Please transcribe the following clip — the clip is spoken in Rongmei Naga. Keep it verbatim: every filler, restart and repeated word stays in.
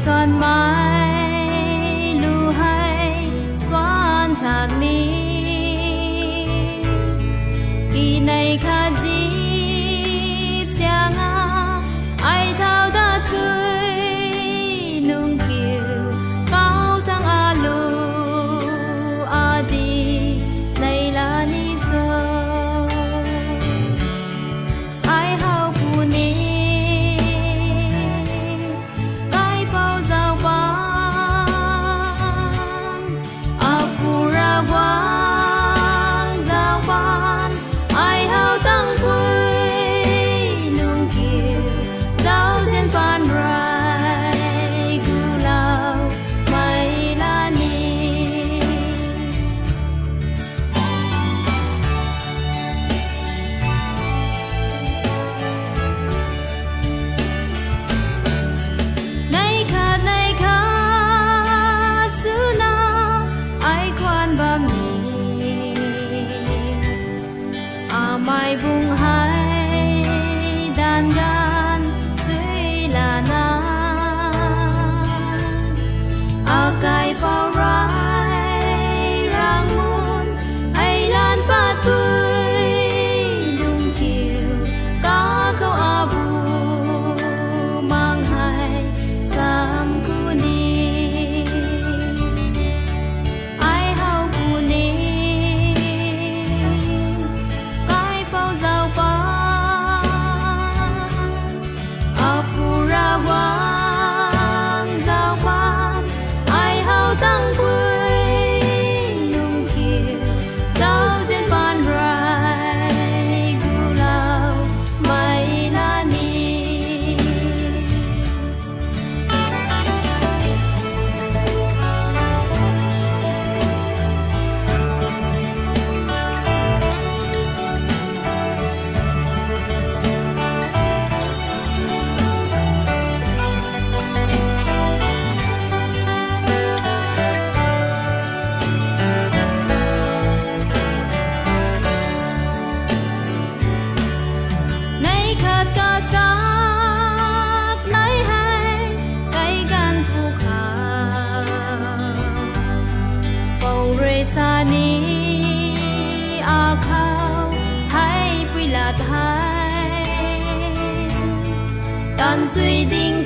Suanmei lu hei suan thak ni, kinei khat zip siang a, ai thau dat pui nung kiu, kau thang alu adi nei la ni so. Ai how pu ni, kaipouc zauc pan, Apu Ravguangc zauc pan, ai how tang pui nung kiu, zauzian pan rey gulou mei la ni. Nei khat nei khat swna ai khwan bam ni, amei bung hei danv ganv sui lana, akaipouc rey rang mun hei lan pat pui lung kiu, kakhou abu mang hei sam ku ni. Ai how pu ni, kaipouc zauc pan, Apu Ravguangc zauc pan, ai how tang pui nung kiu, zauzian pan rey gulou mei la ni. Nei khat kasak nei hei kai ganv phu khou, pou rui sa ni, akhou hei pui lat hei, taanv sui ding